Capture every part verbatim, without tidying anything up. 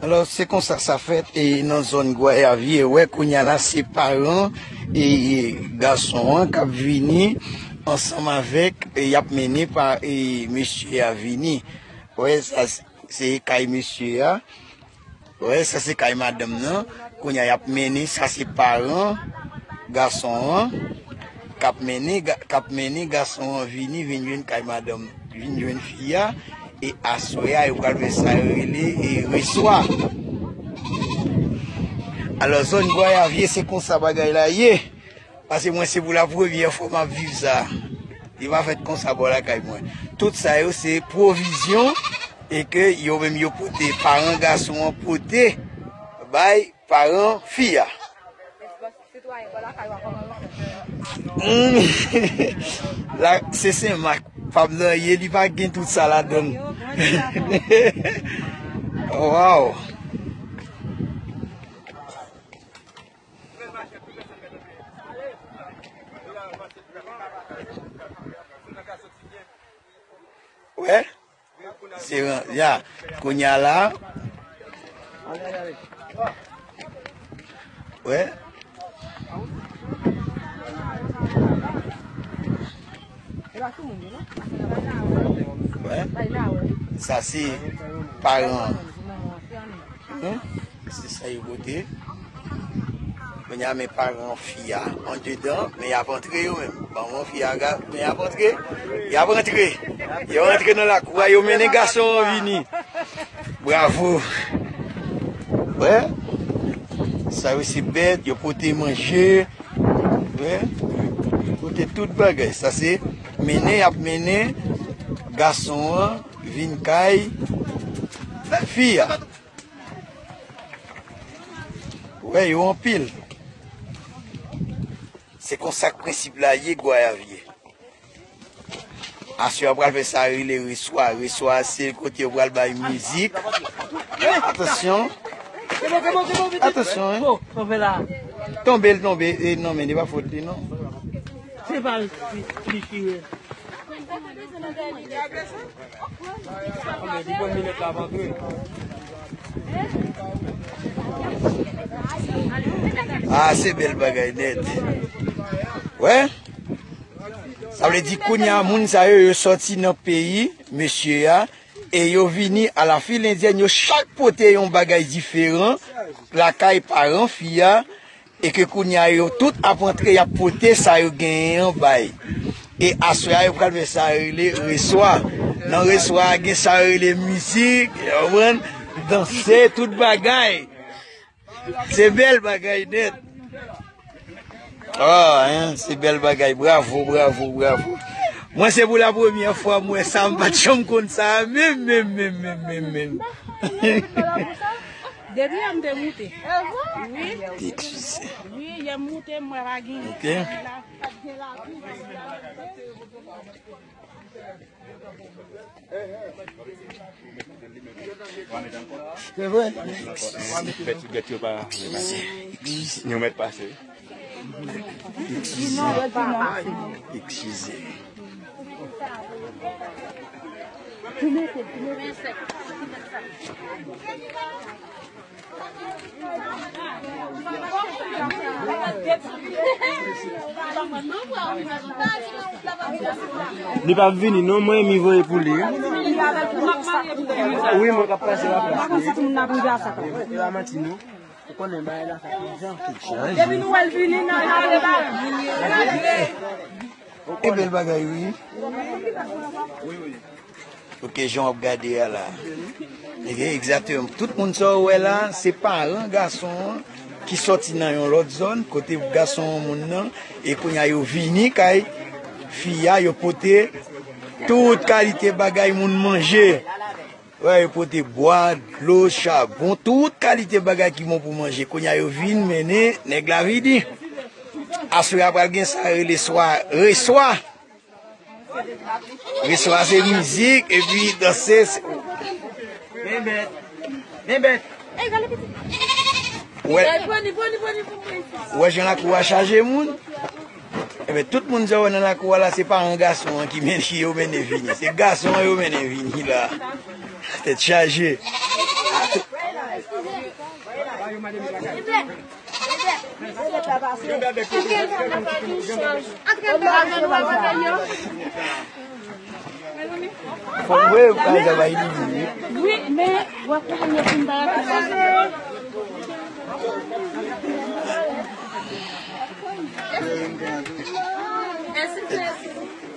Alò, se konsa sa fèt e nan zòn Gwayavye, wè, kounye a la, se paran e, e gason an k ap vini ansanm avèk, e y ap mennen pa e mesye a vini. Wè, sa s- se kay mesye a. Wè, sa se kay madanm nan. Kounye a, y ap mennen, sa se paran gason an k ap mennen, ga- k ap mennen gason an vini, vin jwenn kay madanm, vin jwenn fi a. E aswè a, yo pral fè sa yo rele e reswa. Alò, zòn Gwayavye, se konsa bagay la ye. Paske mwen, se pou la premyè fwa m ap viv sa. Li pa fèt konsa bò lakay mwen. Tout sa yo, se pwovizyon e ke yo menm yo pote, paran gason an pote bay paran fi a. Hmm. La, se Sen Mak, pa blanyen, li pa gen tout sa ladann. Waw. Wè? Se ran- ya, kounye a la. Wè? Wè? Sa se paran. Hmm? Se sa yo pote. Kounye a, men paran fi a andedan, men y ap antre yo menm. Manman fi a, ga- men y ap antre. Y ap antre. Yo antre nan lakou a, yo mennen gason an vini. Bravo. Wè. Sa yo se bèt, yo pote manje. Wè. Yo pote tout bagay. Sa se mennen, y ap mennen gason an vin kay fi a. Wè, yo anpil. Se konsa k prensip la ye, Gwayavye. Aswè a pral fè sa rele reswa. Reswa, se kote yo pral bay mizik. Atansyon. Atansyon, hein. Tonbe l tonbe. E non, men li pa fòt li, non. Se pa li, li chire. Ah, se bèl bagay nèt. Wè? Sa vle di kounye a moun sa yo, yo sòti nan peyi mesye a e yo vini a la fil endyèn, yo chak pote yon bagay diferan lakay paran fi a. E ke kounye a yo tout ap antre, y ap pote sa yo genyen an bay. E aswè a, yo pral fè sa yo rele reswa. Nan reswa a, gen sa yo rele mizik, yo konprann, danse, tout bagay. Se bèl bagay nèt. Ah, hein, se bèl bagay. Bravo, bravo, bravo. Mwen, se pou la premyè fwa m wè sa, m pa t janm konn sa menm, menm, menm, menm, menm, menm. Depi yè m te moute. Wi. Eskize. Wi, yè m moute, m wè pa gen. Ok. Se vre? Eskize. Eskize. Eskize. Li p ap vini non, mwen mi voye pou li. Wi, mwen k ap pase la plas li. E pa manti non. Ou konnen bagay la sa konn jan. Depi nou wè l vini nan la. E bèl bagay wi. Ok, jan w ap gade a la. Ok, egzakteman. Tout moun sa w wè la, se paran gason an ki sòti nan yon lòt zòn, kote gason an moun nan, e kounye a yo vini kay fi a, yo pote tout kalite bagay moun manje. Wè, yo pote bwa, dlo, chabon, tout kalite bagay ki bon pou manje. Kounye a yo vin mennen nèg la vini. Aswè a pral gen sa yo rele swa, reswa. Reswa se mizik, epi danse. Se- Men bèt. Men bèt. Wè. Wè jan lakou a chaje moun. Enben, tout moun sa w wè nan lakou a la, se paran gason an ki men- ki yo mennen vini. Se gason an yo mennen vini la. Tèt chaje. Fò m wè yo ka jan bay li di wi. Wi, men w ap konprann yo fin bagay la.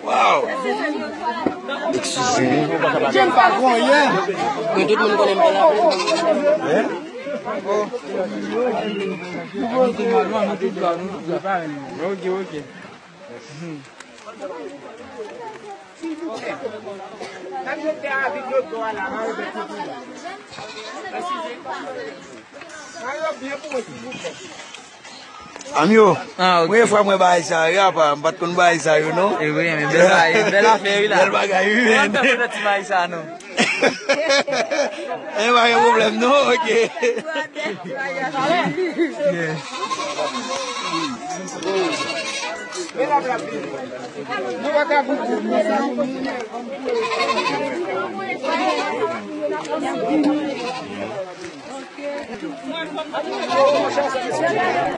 Wow! Eskize m. Jen pa konyen. Men tout moun konnen m pa la. Hein? Oh. Ok, ok. Anmyo, ah, ok. Premye fwa mwen bagay sa yo, apa, m pa t konn bagay sa yo, non. E wi, men bèl bagay, bèl afè, wi, la. Bèl bagay, wi, men. Mwen fè ti bagay sa, non. E pa gen pwoblèm, non, ok. Yeah.